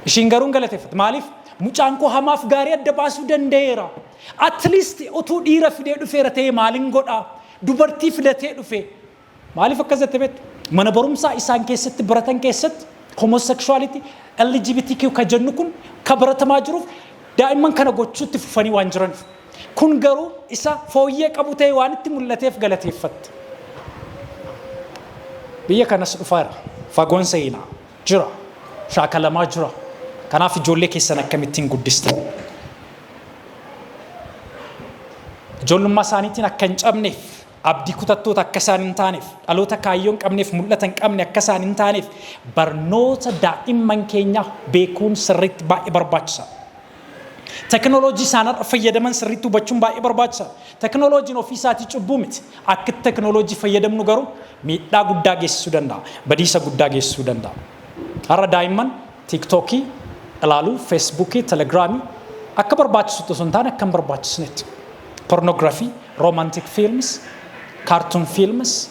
Ishiin garuu hin galateeffatte. Maaliif? Mucaan koo hamaaf gaarii adda baasuu danda'eera. At least utuu dhiira fidee dhufeera ta'ee maalin godhaa? Dubartii fidatee dhufe. Maaliif akkas jette beektu? Mana barumsaa isaan keessatti baratan keessatti homosexuality, LGBTQ ka jennu kun ka baratamaa jiruuf daa'imman kana gochuutti fufanii waan jiraniif. Kun garuu isa fooyyee qabu ta'e waan itti mul'ateef galateeffatte. Biyya kanas dhufaa jira. Fagoon seenaa jira. Shaakalamaa jira. Kanaaf ijoollee keessan akkamittiin guddistan? Ijoollummaa isaaniitiin akka hin cabneef, abdii kutattoota akka isaan hin taaneef, dhaloota kaayyoo hin qabneef, mul'ata hin qabne akka isaan hin taaneef, barnoota daa'imman keenyaa beekuun sirriitti baay'ee barbaachisaadha. Teknooloojii isaan har'a fayyadaman sirriitti hubachuun baay'ee barbaachisaadha. Teknooloojiin ofii isaatii cubbuu miti. Akka teknooloojii fayyadamnu garuu miidhaa guddaa geessisuu danda'a. Badiisa guddaa geessisuu danda'a. Har'a daa'imman TikTokii ilaaluu, Facebookii, Telegramii akka barbaachisutti osoo hin taane akka hin barbaachisnetti. Pornography, romantic films, cartoon films,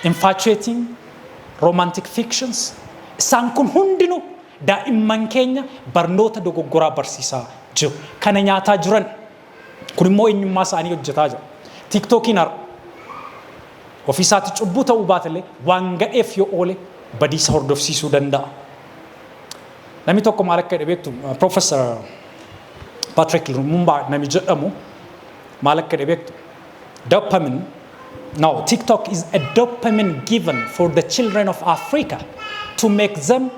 infatuating, romantic fictions. Isaan kun hundinuu daa'imman keenya barnoota dogoggoraa barsiisaa jiru. Kana nyaataa jiran. Kun immoo eenyummaa isaanii hojjetaa jira. TikTokiin har'a ofiisaatti cubbuu ta'uu baatellee waan gadheef yoo oole badiisa hordofsiisuu danda'a. Namni tokko maal akka jedhe beektu? Professor Patrick Lumumba nami jedhamu maal akka jedhe beektu? Dopamine, no, TikTok is a dopamine given for the children of Africa to make them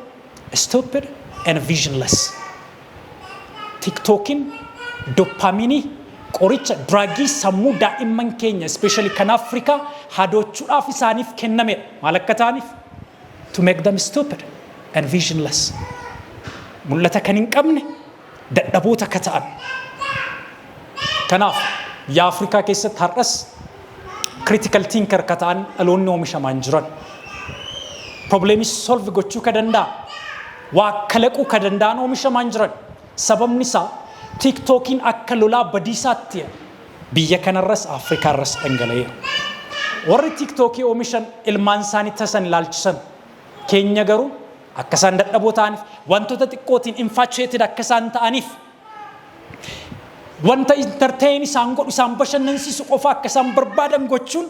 stupid and visionless. TikTokin dopaminii, qoricha, drugii sammuu daa'imman keenya, especially kan Afrikaa, hadoochuudhaaf isaaniif kennamedha. Maal akka ta'aniif? To make them stupid and visionless. Mul'ata kan hin qabne, dadhaboota akka ta'an. Kanaaf biyya Afrikaa keessatti har'as critical thinker ka ta'an dhaloonni oomishamaa hin jiran. Problemii solve gochuu ka danda'an, waa kalaquu ka danda'an oomishamaa hin jiran. Sababni isaa TikTokiin akka lolaa badiisaatti biyya kanarras Afrikaarras dhangala'eera. Warri TikTokii oomishan ilmaan isaanii tasan ilaalchisan. Keenya garuu akka isaan dadhaboo ta'aniif, wantoota xiqqootiin infatuated akka isaan ta'aniif, wanta entertain isaan godhu, isaan bashannansiisu qofa akka isaan barbaadan gochuun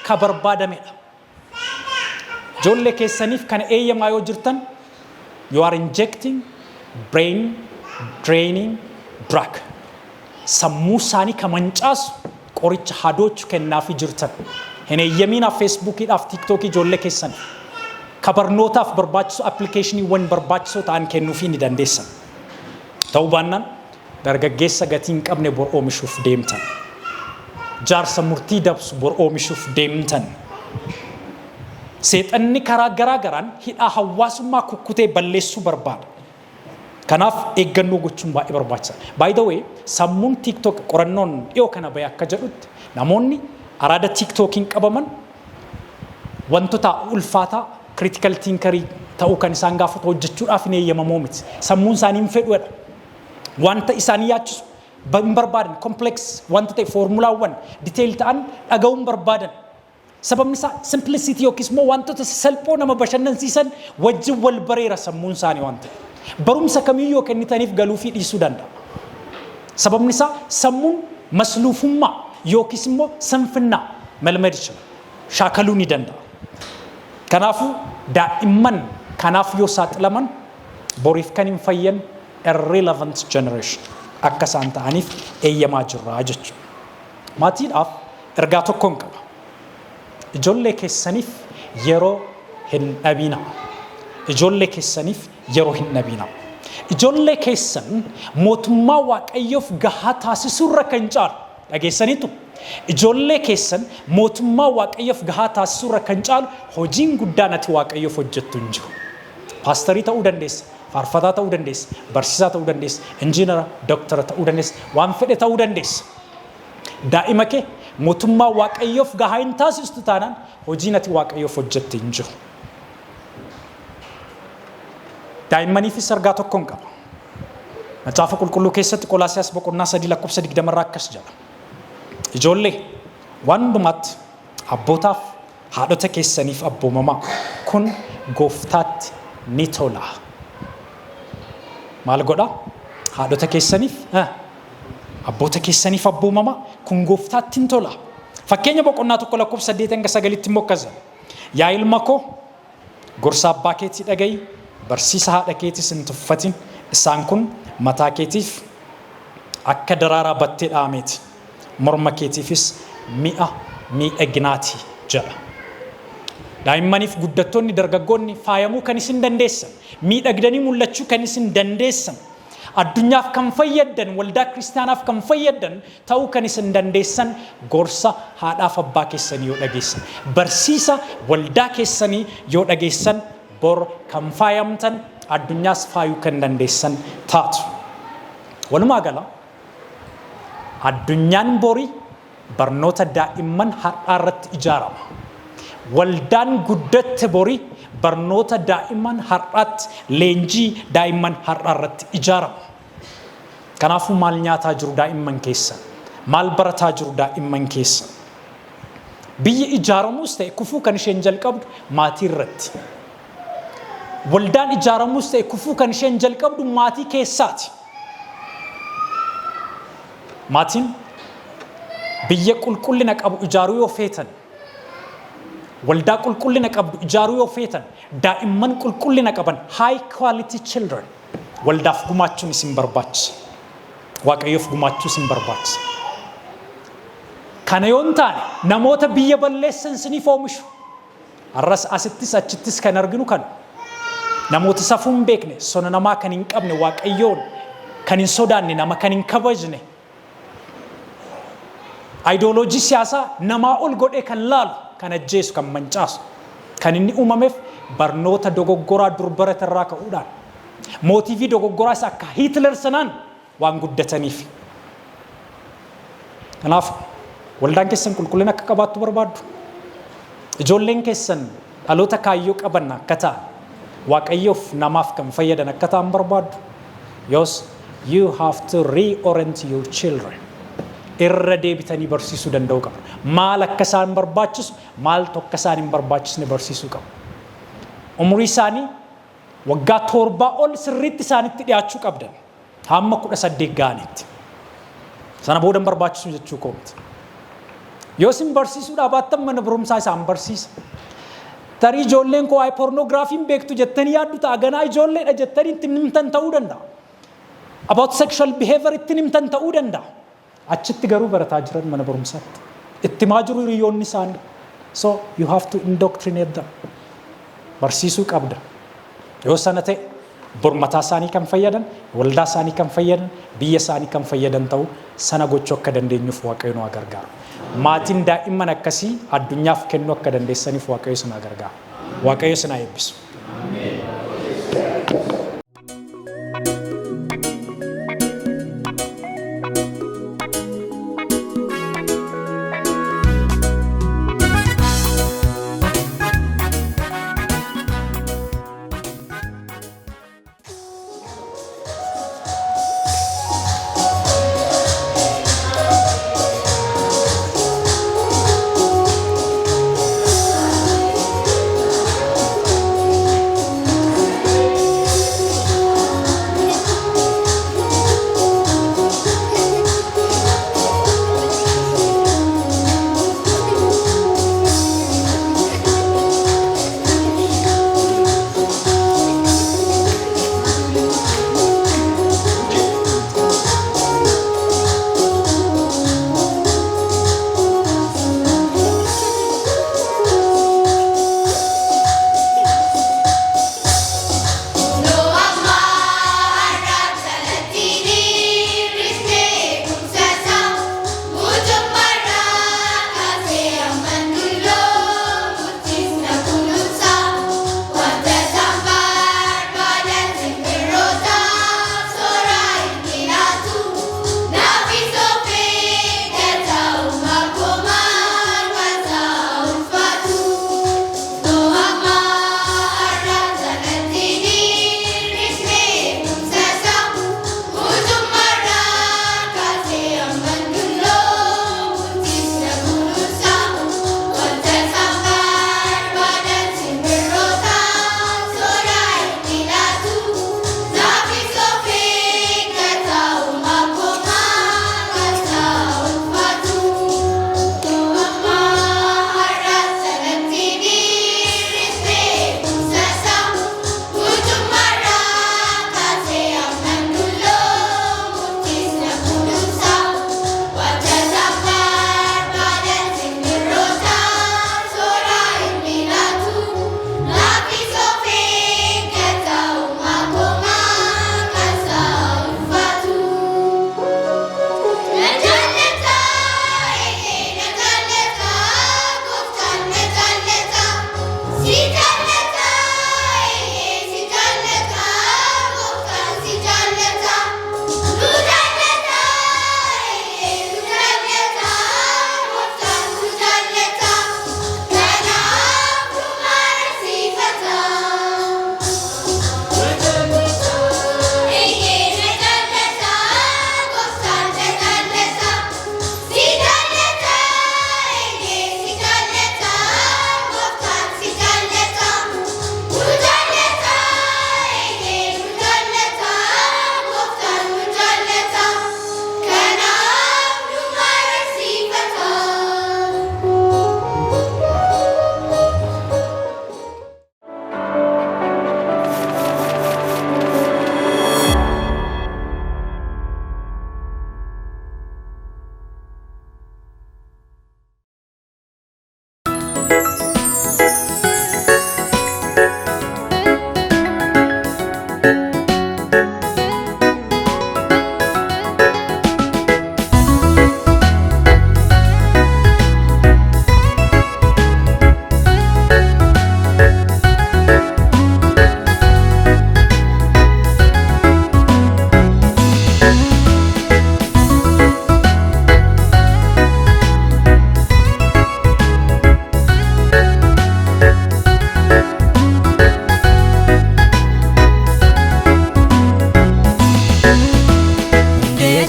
ka barbaadamedha. Ijoollee keessaniif kana eeyyamaa yoo jirtan, you are injecting brain draining drug. Sammuu isaanii ka mancaasu qoricha hadoochu kennaafii jirtan. Hin eeyyamiinaaf Facebookiidhaaf TikTokii ijoollee keessaniif. Ka barnootaaf barbaachisu, applicationiiwwan barbaachisoo ta'an kennuufii ni dandeessan. Ta'uu baannaan dargaggeessa gatii hin qabne bor oomishuuf deemtan. Jaarsa murtii dabsu bor oomishuuf deemtan. Seexanni karaa garaa garaan hidhaa hawaasummaa kukkutee balleessuu barbaada. Kanaaf eeggannoo gochuun baay'ee barbaachisaadha. By the way, sammuun TikTok, qorannoon dhiyoo kana bahe akka jedhutti, namoonni araada TikTokiin qabaman wantoota ulfaataa critical thinkerii ta'uu kan isaan gaafatu hojjechuudhaaf hin eeyyamamoo miti. Sammuun isaanii hin fedhuudha. Wanta isaanii yaachisu hin barbaadan, complex wanta ta'e, foormulaawwan detail ta'an dhaga'uu hin barbaadan. Sababni isaa simplicity yookiis immoo wantoota salphoo nama bashannansiisan wajjin wal bareera sammuun isaanii waan ta'eef. Barumsa kamiyyuu yoo kennitaniif galuufii dhiisuu danda'a. Sababni isaa sammuun masluufummaa yookiis immoo sanfinnaa መልመድ ይችላል, shaakaluu ni danda'a. Kanaafuu daa'imman kanaaf yoo saaxilaman boriif kan hin fayyan irrelevant generation akka isaan ta'aniif eeyyamaa jirra jechuudha. Maatiidhaaf ergaa tokkoon qaba. Ijoollee keessaniif yeroo hin dhabina. Ijoollee keessaniif yeroo hin dhabina. Ijoollee keessan mootummaa Waaqayyoof gahaa taasisuurra kan caalu dhageessaniitu. Ijoollee keessan mootummaa Waaqayyoof gahaa taasisuurra kan caalu hojiin guddaan ati Waaqayyoof hojjettu hin jiru. Paastarii ta'uu dandeessa, faarfataa ta'uu dandeessa, barsiisaa ta'uu dandeessa, injiinara, dooktara ta'uu dandeessa, waan fedhe ta'uu dandeessa. Daa'ima kee mootummaa Waaqayyoof gahaa hin taasistu taanaan hojiin ati Waaqayyoof hojjette hin jiru. Daa'immaniifis ergaa tokkoon qaba. Macaafa Qulqulluu keessatti Qolaasiyaas boqonnaa 3 lakkoofsa 20rraa akkas jedha. "Ijoollee, waan hundumaatti abbootaaf haadhota keessaniif abboomamaa, kun gooftaatti ni tola." Maal godhaa? Haadhota keessaniif, abboota keessaniif abboomamaa, kun gooftaatti ni tola. Fakkeenya boqonnaa 1 lakkoofsa 8 hanga 9tti immoo akkas jedha. "Yaa ilma koo, gorsa abbaa keetii dhaga'i, barsiisa haadha keetiis hin tuffatin. Isaan kun mataa keetiif akka daraaraa battee dhaameeti. Morma keetiifis mi'a miidhaginaati" jedha. Daa'immaniif guddattoonni, dargaggoonni, faayamuu kan isin dandeessan, miidhagdanii mul'achuu kan isin dandeessan, addunyaaf kan fayyaddan, waldaa kiristaanaaf kan fayyaddan ta'uu kan isin dandeessan gorsa haadhaaf abbaa keessanii yoo dhageessan, barsiisa waldaa keessanii yoo dhageessan, bor kan faayamtan, addunyaas faayuu kan dandeessan taatu. Walumaa gala, addunyaan borii barnoota daa'imman har'aa irratti ijaarama. Waldaan guddatte borii barnoota daa'imman har'aatti, leenjii daa'imman har'aa irratti ijaarama. Kanaafuu maal nyaataa jiru daa'imman keessan? Maal barataa jiru daa'imman keessan? Biyyi ijaaramuus ta'e kufuu kan isheen jalqabdu maatii irratti. Waldaan ijaaramuus ta'e kufuu kan isheen jalqabdu maatii keessaati. Maatiin biyya qulqullina qabu ijaaruu yoo feetan, waldaa qulqullina qabdu ijaaruu yoo feetan, daa'imman qulqullina qaban, high quality children, waldaaf gumaachuun isin barbaachisa. Waaqayyoof gumaachuu isin barbaachisa. Kana yoo hin taane namoota biyya balleessan isiniif oomishu. Har'as asittis achittis kan arginu kan namoota safuu hin beekne, sona namaa kan hin qabne, Waaqayyoon kan hin sodaanne, nama kan hin kabajne, ayidooloojii siyaasaa namaa ol godhee kan laalu, kan ajjeesu, kan mancaasu, kan inni uumameef barnoota dogoggoraa dur baratarraa ka'uudhaan motive dogoggoraa isa akka Hiitler sanaan waan guddataniif. Kanaaf waldaan keessan qulqullina akka qabaattu barbaaddu. Ijoolleen keessan dhaloota kaayyoo qaban akka ta'an, Waaqayyoof namaaf kan fayyadan akka ta'an barbaaddu. Yoos you have to reorient your children. Irra deebitanii barsiisuu danda'uu qabdu. Maal akka isaan barbaachisu, maaltu akka isaan hin barbaachisne barsiisuu qabu. Umurii isaanii waggaa 7 ol sirriitti isaanitti dhiyaachuu qabdan. Hamma 18 ga'anitti. Sana booda hin barbaachisu jechuu koo miti. Yoo isin barsiisuu baattan mana barumsaa isaan barsiisa. Tarii ijoolleen koo waa'ee pornography beektu jettanii yaaddu ta'a. Ganaa ijoolleedha jettanii ittiin himtan ta'uu danda'a. About sexual behavior ittiin himtan ta'uu danda'a. Achitti garuu barataa jiran mana barumsaatti. Itti himaa jiru hiriyoonni isaanii. So you have to indoctrinate them. Barsiisuu qabda. Yoo sana ta'e bor mataa isaanii kan fayyadan, waldaa isaanii kan fayyadan, biyya isaanii kan fayyadan ta'uu sana gochuu akka dandeenyuuf Waaqayyo nu haa gargaaru. Maatiin daa'imman akkasii addunyaaf kennuu akka dandeessaniif Waaqayyo isin haa gargaaru. Waaqayyo isin haa eebbisu.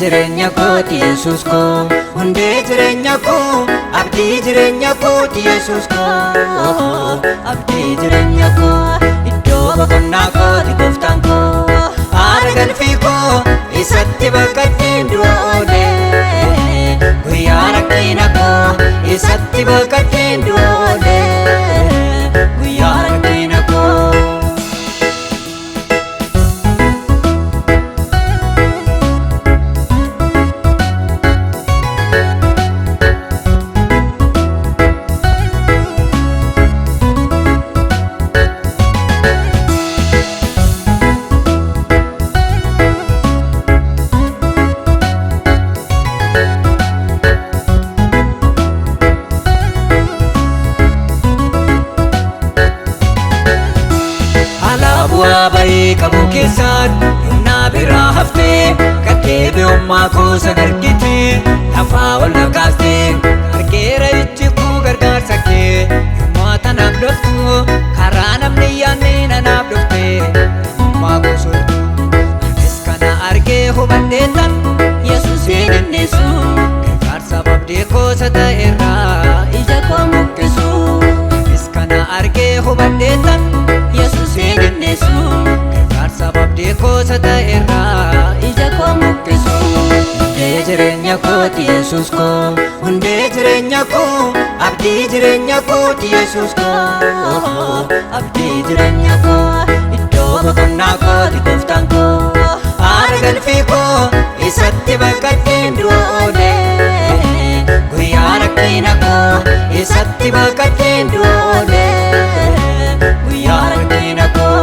Jireenya kooti Yesuus koo, hundee jireenya koo, abdii jireenya kooti Yesuus koo, abdii jireenya koo, iddoo boqonnaa kooti gooftaan koo, aara galfii koo isatti baqadheen du'a oolee, guyyaa rakkina koo isatti baqadheen du'a oolee, guyyaa rakkina koo. keessaatti humnaa biraa haftee gaddeebi'ummaa koosan argite lafaa ol na kaaftee argeera ijji koo gargaarsa kee yommuu tanaaf dhuftu karaa namni yaadne nanaaf dhufte namummaa koo soortu anis kana argee hubadheetan Yesuusiin innisu gargaarsa abdii koosa ta'erraa ija koo muqqisu anis kana argee hubadheetan Yesuusiin innisu gargaarsa abdii koosa ta'erraa ija koo muqqisu. Hundee jireenya kooti Yesuus koo, hundee jireenya koo, abdii jireenya kooti Yesuus koo, abdii jireenya koo, iddoo boqonnaa kooti gooftaan koo, haara galfii koo isatti baqadheen du'oolee, guyyaa rakkina koo isatti baqadheen du'oolee, guyyaa rakkina koo.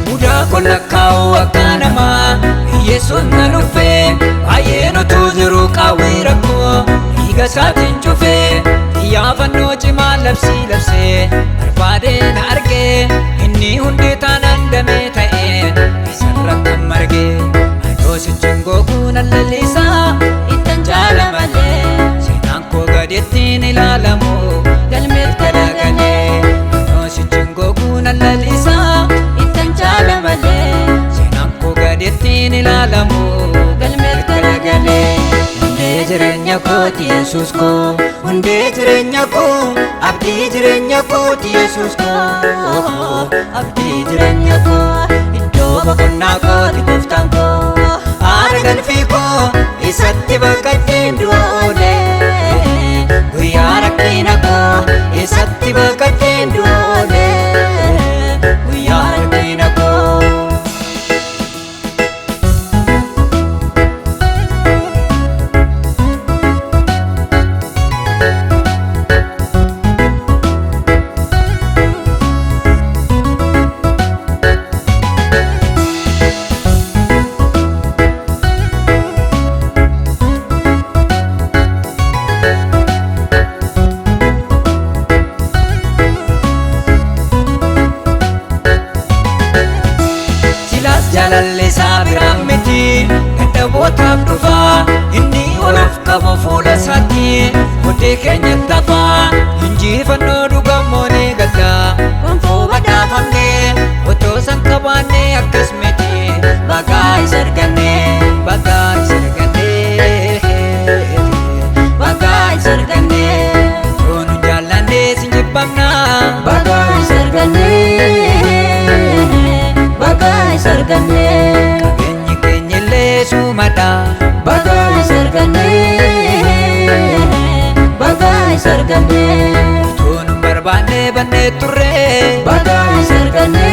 Mudaa lakkaa'u akka namaa hiyyeessuun na dhufee baay'een utuu jiru qaawwee rakkoo dhiiga isaatiin cufee xiyyaafannoo cimaa labsii labsee barbaadee na argee inni hundi taanaan damee ta'ee isarra kan margee adoosichiin googuu nan lallisaa ittan jaala malee seenaan koo gadittiin ilaalamu galmeef galagalee adoosichiin googuu nan lallisaa ittan jaala malee seenaan koo gadittiin ilaalamu galmeef galagalee. Hundee jireenya kooti Yesuus koo, hundee jireenya koo, abdii jireenya kooti Yesuus koo, abdii jireenya koo, iddoo boqonnaa kooti gooftaan koo, haara galfii koo isatti baqadheen du'oolee, guyyaa rakkina koo isatti baqadheen du'oolee, guyyaa rakkina koo. Silaas jaalalli isaa biraan miti dadhabootaaf dhufaa inni ol of qabu fuula isaatti booddee keenya tafaa injifannoo dhugammoo ni galla gonfoo badhaafamne otoo san qabaanne akkas miti maqaa isa arganne maqaa isa arganne maqaa isa arganne otoo nu jaallanne sin jibbamna Bakka isa arganne, bakka isa arganne, qabeenyi keenya illee suumadha. Bakka isa arganne, bakka isa arganne, Utuu nu barbaanne bannee turre bakka isa arganne,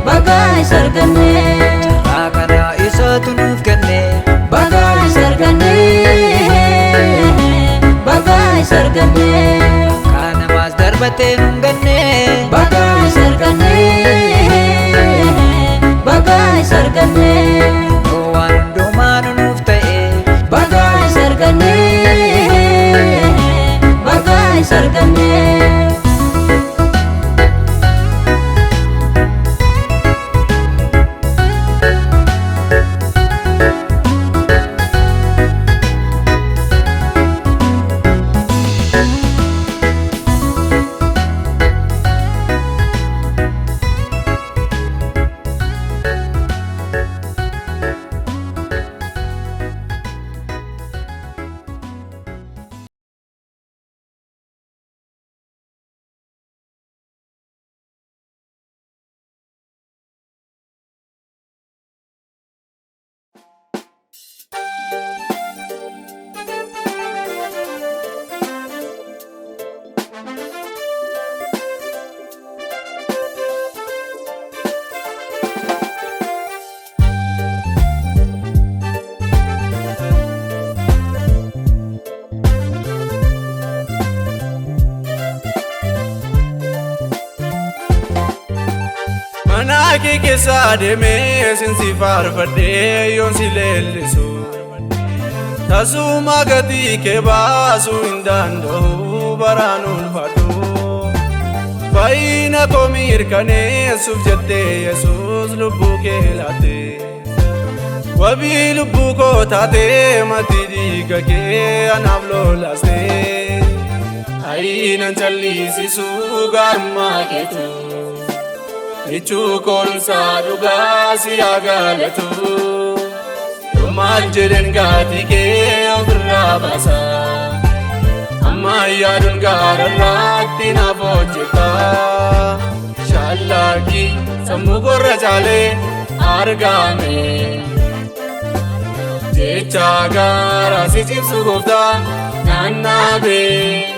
bakka isa arganne, carraa kana isatu nuuf kenne bakka isa arganne, bakka isa arganne, akka namaas darbatee nun ganne bakka isa arganne, bakka isa arganne. Yoo waan hundumaa nu nuuf ta'e Bakka isa arganne, bakka isa arganne. kee keessa deemee sin si faarfadhee yoon si leellisu. Tasuma gatii kee baasuu hin danda'u baraan ulfaadhu. Fayyina koo mirkaneessuuf jettee Yesuus lubbuu kee laatte. Wabii lubbuu koo taatee matii dhiiga kee anaaf lolaaste. Ayinan callisisu gaarummaa keetu. Michuu koolumsaa dhugaa si haa galatu. Maal jedheen gaatii kee ofirraa baasa. Amma yaaduun gaararraatti naaf hojjeta. Shallaaqii sammuu korra caalee argame. Jecha gaaraa si cibsu gooftaa naannaabee.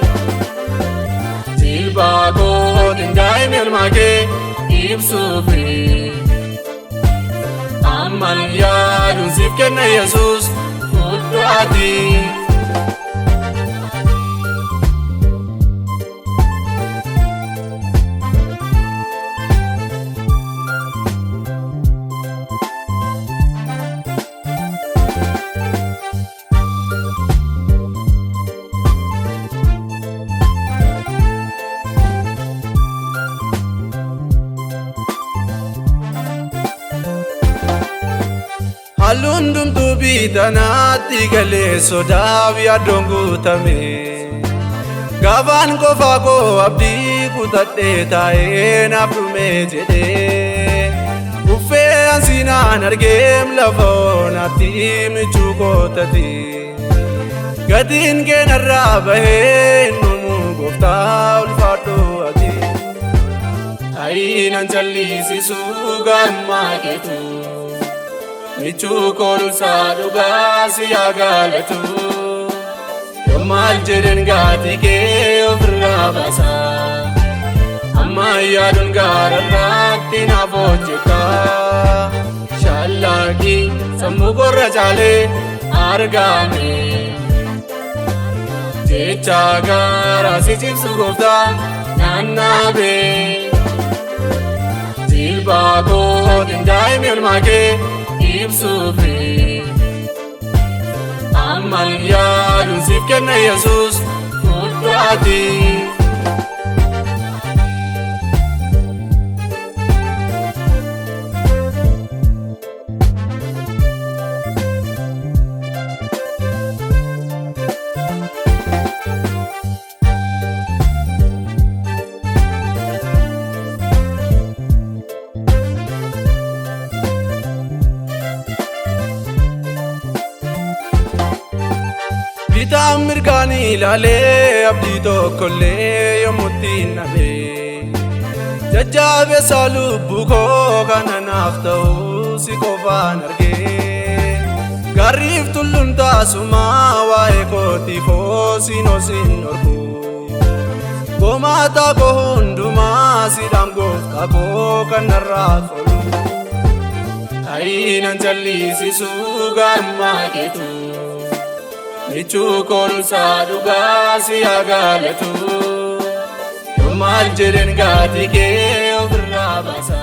Jilbaa kootiin daa'imni elmaa kee ibsuufi. Amman yaaduun siif kenna Yesuus fudhaati. Halluun hundumtuu bitanaatti galee sodaaf yaaddoon guutame. Gaafaan qofaa koo abdii kutadhee taa'ee naaf dhume jedhee. Uffee ansinaan argeem lafa onaatti michuu kootate. Gatiin kee narraa bahee numu gooftaa ulfaadhu ati. Ayinan callisisu gaarummaa keetu. Michuu koolumsaa dhugaa si haa galatu. Maal jedheen gaatii kee ofirraa baasa. Amma yaaduun gaararraatti naaf hojjeta. Shallaaqii sammuu korra caalee argame. Jecha gaaraa si cibsu gooftaa naannaabee. Jilbaa kootiin daa'imni elmaa kee ibsuufi. Amman yaaduun siif kenna Yesuus fudhaati. Bitaan mirgaan ilaalee abdii tokkollee yommutti hin dhabee. Jajjabeessa lubbuu koo kana naaf ta'u si qofaan argee. Gaarriif tulluun taasumaa waa'ee kootiif hoosiin hoosiin dhorku. Gomaataa koo hundumaa sidhaan gooftaa koo kan narraa qolu. Ayinan callisisu gaarummaa keetu. Michuu koolumsaa dhugaa si haa galatu. Maal jedheen gaatii kee ofirraa baasa.